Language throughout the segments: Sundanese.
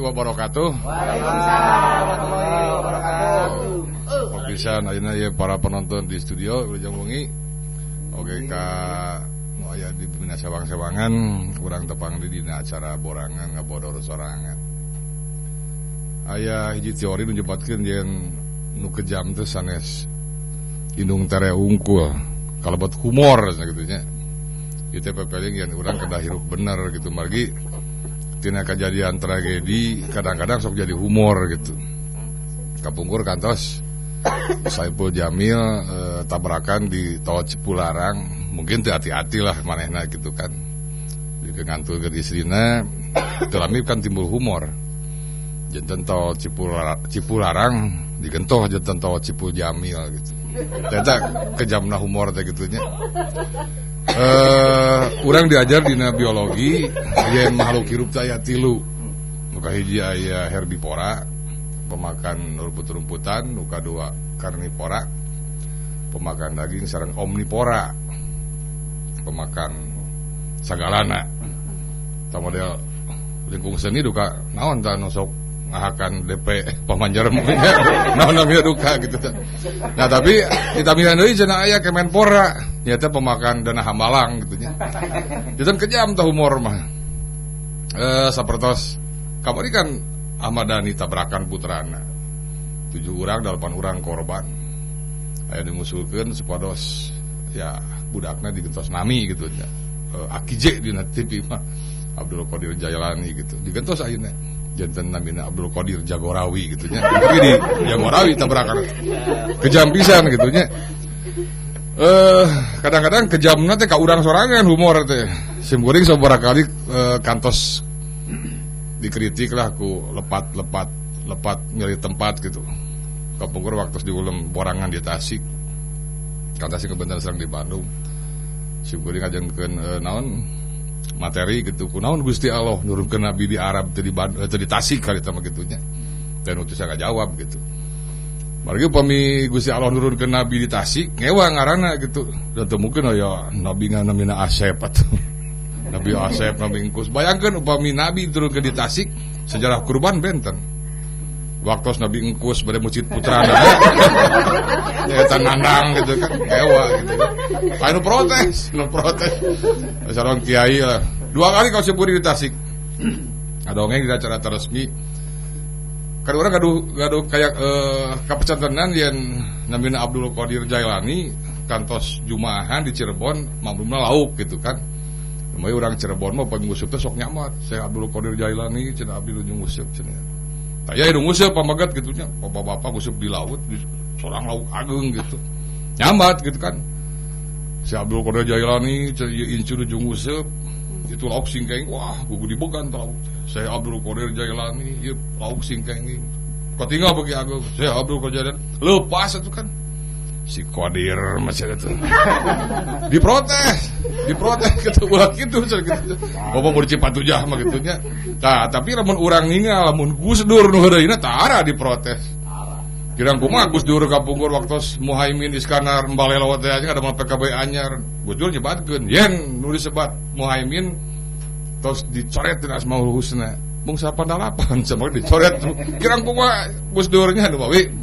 Warahmatullahi wabarakatuh. Waalaikumsalam warahmatullahi wabarakatuh. Pisan ayeuna ieu para penonton di studio Wilujeng Wengi. Oke ka nu aya di bumina sewang-sewangan urang tepang di dina acara borangan ngabodor sorangan. Aya hiji teori nu nyebatkeun yen nu kejam teh sanes indung tere unggul kalebet humor gitu nya. Ieu teh pepeling yen urang kedah hirup bener gitu margi tina kejadian tragedi kadang-kadang sok jadi humor gitu. Kapungkur kantos Saipul Jamil tabrakan di tol Cipularang, mungkin teu hati-hati lah manehna gitu kan. Di ngantul ke istrina, teu lami kan timbul humor. Janten tol Cipularang digentoh janten tol Cipul Jamil gitu. Ternyata kejamna humor teh kitu nya. Urang diajar dina biologi yen makhluk hirup teh aya tilu. Nu kahiji aya herbivora, pemakan rumput-rumputan, nu kadua karnivora, pemakan daging, sareng omnivora, pemakan sagalana. Tah model lingkung seni duka naon tah nu sok ngahakan DP pamanjer mungkin naon namanya duka gitu tah. Nah tapi ditamihan deui cenah aya Kemenpora nyata pemakan dana hambalang gitu nya. Janten kejam tah humor mah. Sapertos kamari kan Ahmad Dhani tabrakan putrana. 7 orang 8 orang korban. Aya dimusulkeun supados ya budakna digentos nami gitu nya. Akije dina TV mah Abdul Qadir Jailani gitu. Digentos ayeuna janten namina Abdul Qadir Jagorawi gitu nya. Tapi di Jagorawi tabrakan. Kejam pisan gitu nya. Kadang-kadang kejamna teh ka urang sorangan humor teh. Sim kuring sabaraha kali kantos dikritik lah ku lepat milih tempat gitu. Kapungkur waktu diulem borangan di Tasik. Kan Tasik kebenaran serang di Bandung. Sim kuring ngajengkeun naon materi gitu. Kunaon Gusti Allah nurunkeun nabi di Arab teu di Bandung, teu di Tasik kali tah mah kitu nya. Dan utus saya jawab gitu. Margi upami Gusti Allah nurunkeun nabi di Tasik ngewa ngaranna gitu. Dan teu mungkin aya nabi nganamina Asep atuh. Nabi Asep, Nabi Engkus. Bayangkeun upami nabi turunkeun di Tasik, sejarah kurban benten. Waktu Nabi Engkus bade masjid putrana. Ya eta nandang gitu kan, ngewa gitu. Aya nu protes, nu protes. Sareng kiai lah. 2 kali kau seburi di Tasik. Ngadongeng di acara resmi. Kan urang gaduh kayak kapecantenan yen namina Abdul Qadir Jailani kantos jumaahan di Cirebon maklumna lauk gitu kan. Namanya orang Cirebon mah panguseup teh sok nyamat. Saya Abdul Qadir Jailani cenah abdi nu nguseup cenah. Tah ya nu nguseup pamagat gitu nya. Bapak-bapak nguseup di laut di sorang lauk ageung gitu. Nyamat gitu kan. Si Abdul Qadir Jailani cenah ieu incu nu nguseup itu lauk singkeng, wah gugu dibegan lauk. Saya Abdul Qadir Jailani ieu lauk singkeng. Katinggal bagi ageung saya Abdul Qadir Jailani lepas atuh kan. Si Qadir masih ada tuh. Diprotes gitu ulah kitu gitu. Bapak mau dicipatujah mah gitu nya. Tah, tapi lamun urang ningal lamun Gus Dur nu heureuyna tara diprotes. Kirang kumaha Gus Dur kapungkur waktos Muhaimin Iskandar Mbalelo teh aja ada mah PKB anyar. Gus Dur nyebatkeun yen nu disebat Muhaimin tos dicoret dina Asmaul Husna. Mung 88 sama dicoret. Kirang kumaha Gus Durnya nu bawi.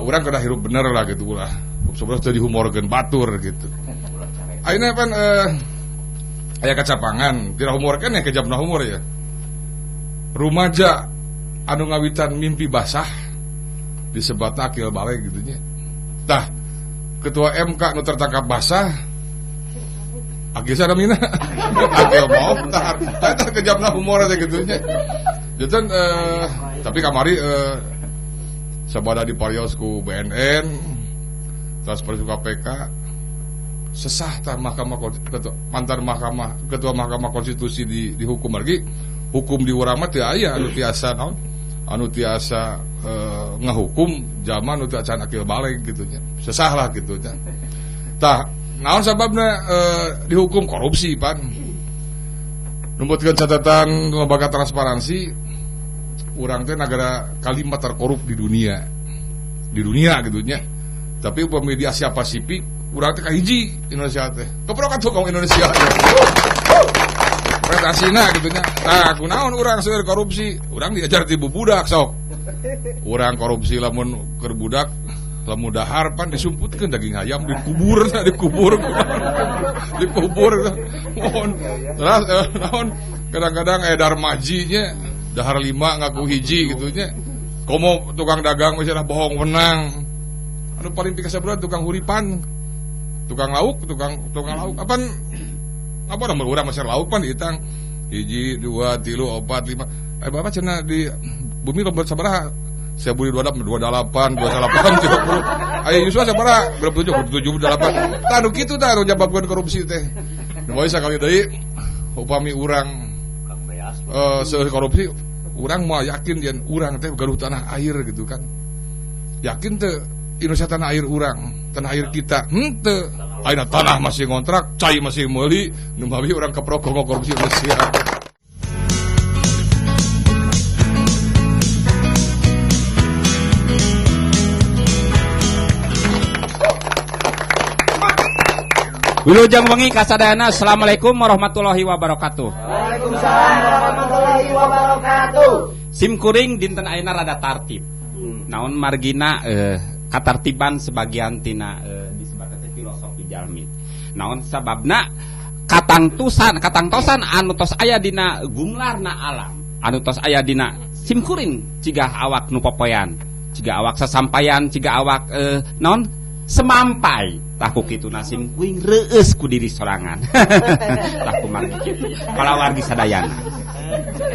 Urang kedah hirup bener lah gitu lah. Sebenarnya teu dihumorkeun batur gitu. Ayeuna pan aya kacapangan, tidak humorkeun ya kejamna humor ya. Rumaja anu ngawitan mimpi basah disebatna akil baleg gitu nya. Tah, ketua MK nu tertangkap basah akil sadamina. Akil Mochtar. Tah eta kejamna humor teh gitu nya. Janten tapi kamari sabada diparios ku BNN, transfer ku KPK, sesah tah mahkamah ketua, mantan mahkamah ketua Mahkamah Konstitusi dihukum lagi, hukum di urang mah teu aya anu tiasa naon, anu tiasa ngahukum zaman nu teu acan akil baleg gitu nya. Sesah lah gitu nya. Tah, naon sababna dihukum korupsi pan. Numutkeun catatan lembaga transparansi, urang teh negara kalimat terkorup di dunia. Di dunia gitu nya. Tapi upami di Asia Pasifik Urang teh kahiji Indonesia teh. Keprok atuh kaum Indonesia. Prestasina gitu nya. Tah kunaon urang seueur korupsi? Urang diajar ti bubudak sok. Urang korupsi lamun keur budak lamun dahar pan disumputkeun daging ayam dikubur dikubur dikubur. Mohon. Terus naon kadang-kadang darmaji nya dahar 5 ngaku hiji gitu nya. Komo tukang dagang misalnya bohong menang. Anu paling pikasabeuran tukang huripan. Tukang lauk, tukang lauk. Apan apa nomor urang masih lauk pan diitang 1 2 3 4 5. Bapak cenah di bumi lomba sabaraha? 1028 28 29 30. Aya Yusua sabaraha? 27 28. Tah nu kitu tah nu nyababkeun korupsi teh. Nu bae sakali deui upami urang seueur korupsi, urang moal yakin yen urang teh gaduh tanah air gitu kan. Yakin teu Indonesia tanah air urang, tanah air kita. Henteu. Ayeuna tanah masih ngontrak, cai masih meuli, nu mawi urang keprok korupsi Indonesia. Wilujeng wengi kasadayana. Assalamualaikum warahmatullahi wabarakatuh. Waalaikumsalam warahmatullahi wabarakatuh. Sim kuring dinten ayeuna rada tartib. Naon margina katartiban sebagian tina disebut teh filosofi jalmi. Naon sababna katangtosan anu tos aya dina gumlarna alam, anu tos aya dina sim kuring cigah awak nu popoyan, cigah awak sasampayan, cigah awak naon semampai. Tah ku kitu sim kuring reueus ku diri sorangan. Tah kumargi kitu. Palawargi sadayana.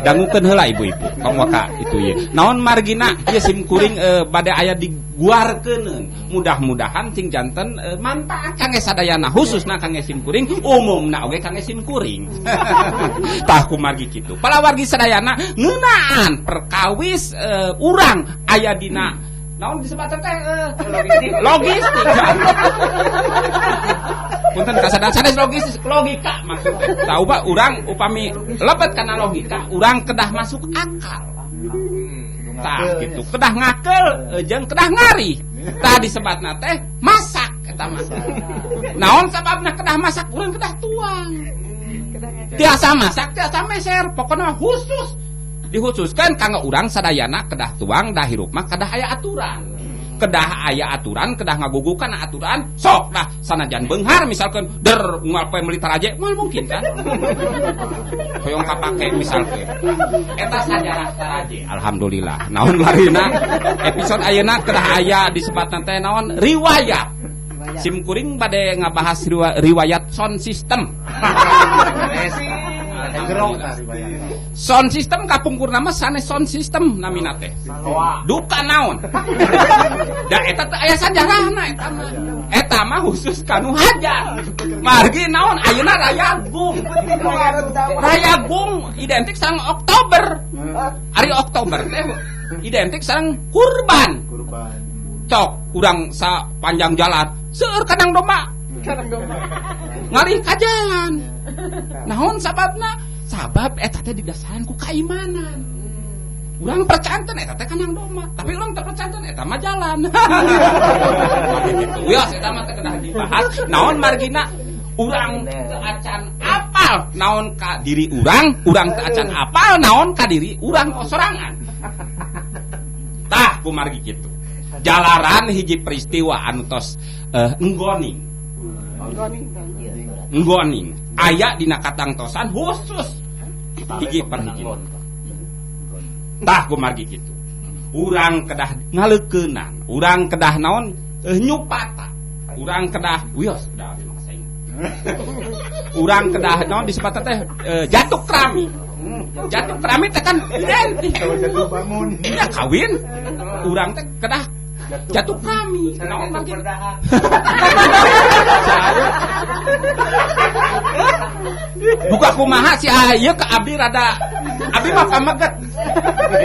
Dangukeun heula ibu-ibu. Tong waka itu ye. Naon margina ieu sim kuring bade aya diguarkeuneun. Mudah-mudahan cing janten manfaat kangge sadayana, khususna kangge sim kuring, umumna oge kangge sim kuring. Tah kumargi kitu. Palawargi sadayana ngeunaan perkawis urang aya dina naon disebut teh logistik. Punten kasadan sanes logistik, logika maksudnya. Tahu Pak, urang upami lebet kana logika, urang kedah masuk akal. Tah gitu, kedah ngakel jeung kedah ngari. Tah disebatna teh masak eta mah. Naon sababna kedah masak, urang kedah tuang. Tiasa masak, tiasa meser, pokona khusus dikhususkan kanggo urang sadayana kedah tuang, dah hirup mah kedah aya aturan. Kedah aya aturan, kedah ngagugukan aturan, sok dah sanajan beunghar misalkan der unggal poe meuli taraje, moal mungkin kan. Hoyong kapake misalkan. Eta sajarah taraje, alhamdulillah. Naon larina episode ayeuna kedah aya disebatna teh naon riwayat. Sim kuring bade ngabahas riwayat sound system. Sound system kapungkur nama sanes sound system namina teh. Duka naon. Da eta teh aya sajarahna eta mah. Eta mah khusus kanu hajat. Margi naon ayeuna Rayagung. Rayagung identik sareng Oktober. Ari Oktober teh identik sareng kurban. Cok urang sapanjang jalan seueur kandang domba. Ngalih ka jalan. Naon sababna? Sabab eta teh didasaran ku kaimanan. Urang percanten eta teh kandang domba, tapi urang teu percanten eta mah jalan. Gitu. Wios eta mah teh kedah dibahas. Naon margina urang teu acan apal naon ka diri urang, urang teu acan apal naon ka diri urang sorangan. Tah kumargi kitu. Jalaran hiji peristiwa anu tos enggoning. Enggoning aya dina katangtosan khusus hiji per hiji. Tah kumargi kitu. Urang kedah ngaleukeunang, urang kedah naon nyupata. Urang kedah wios kedah abdi mah kasaing. Urang kedah naon disebut teh jatuh kerami. Jatuh kerami teh kan identik. Jatuh bangun. Ya kawin. Urang teh kedah jatuh kerami. Naon margi? Buka kumaha si ieu ka abdi rada Abi mah pameget.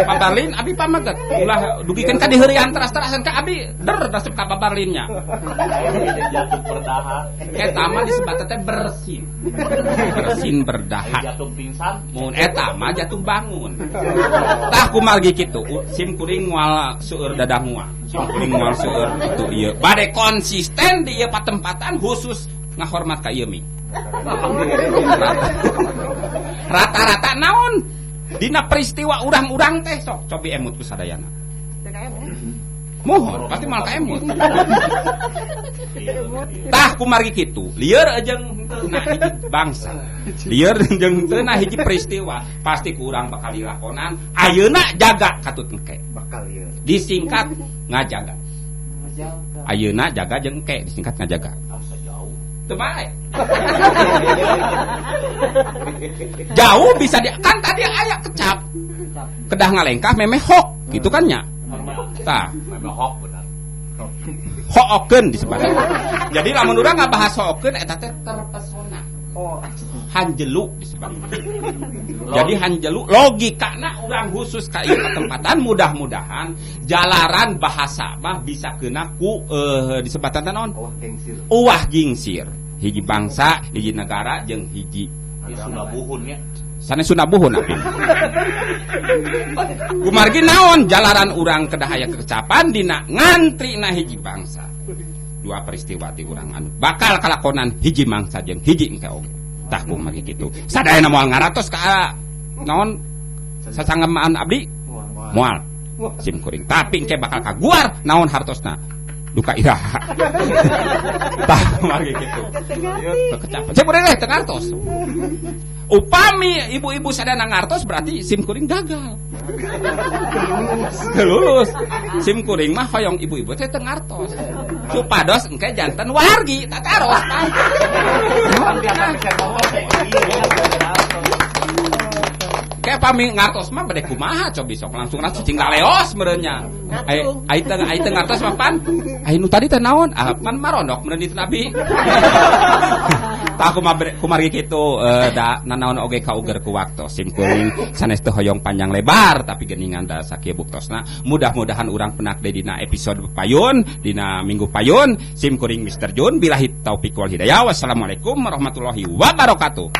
Pabarlin abi pameget. Ulah dugikeun ka diheureuyan teras-terasan ka abi der resep ka pabarlinnya. Jatuh berdahak. Eta mah disebutna teh bersin. Bersin berdahak. Jatuh pingsan. Mun eta mah jatuh bangun. Tah kumargi kitu sim kuring moal seueur dadah moal. Sim kuring moal seueur kitu ieu. Bade konsisten di ieu patempatan khusus ngahormat ka ieu mi. Rata-rata naon dina peristiwa urang-urang teh sok cobi emut ku sadayana. Mohon pasti moal ka emut. Tah kumargi kitu lieur jeung henteu na hiji bangsa. Lieur jeung henteu na hiji peristiwa pasti ku urang bakal dilakonan. Ayeuna jaga katut engke. Bakal ieu. Disingkat ngajaga. Ayeuna jaga jeung engke disingkat ngajaga. Teu bae. Jauh bisa di kan tadi aya kecap. Kedah ngalengkah memeh hok gitu kan nya. Tah, memeh hok benar. Hookeun disebutna. Jadi lamun urang ngabahas hookeun eta teh terpesona. Hanjelu disebutna. Jadi hanjelu logikana urang khusus ka ieu patempatan mudah-mudahan jalaran bahasa mah bisa kena ku disebatan teh naon? Uwah gingsir. Uwah gingsir. Hiji bangsa, hiji negara jeung hiji Sunda buhun nya. Sanes Sunda buhun abi. Kumargi naon jalaran urang kedah aya kekecapan dina ngantrina hiji bangsa. Dua peristiwa ti urang anu bakal kalakonan hiji mangsa jeung hiji engke oge. Tah kumargi kitu. Sadayana moal ngaratos ka naon sasanggemaan abdi? Moal. Sim kuring. Tapi engke bakal kaguar naon hartosna. Duka iraha. Tah kumargi kitu. Kekecapan. Sim kuring teh ngartos. Upami ibu-ibu sadayana ngartos berarti sim kuring gagal. Lulus. Sim kuring mah hoyong ibu-ibu teh teu ngartos. Supados engke janten wargi tataros. Kayak pami ngartos mah bade kumaha cobi sok langsung langsung cing laleos meureun nya. Ai ai teu ngartos mah pan. Ai nu tadi teh naon? Ah pan marondok meureun di nabi. Tah kumargi kitu da nanaon oge kauger ku waktu sim kuring sanes teu hoyong panjang lebar tapi geuningan da sakieu buktosna. Mudah-mudahan urang penak deui dina episode payun dina minggu payun sim kuring Mr. Jun billahi taufik wal hidayah. Wassalamualaikum warahmatullahi wabarakatuh.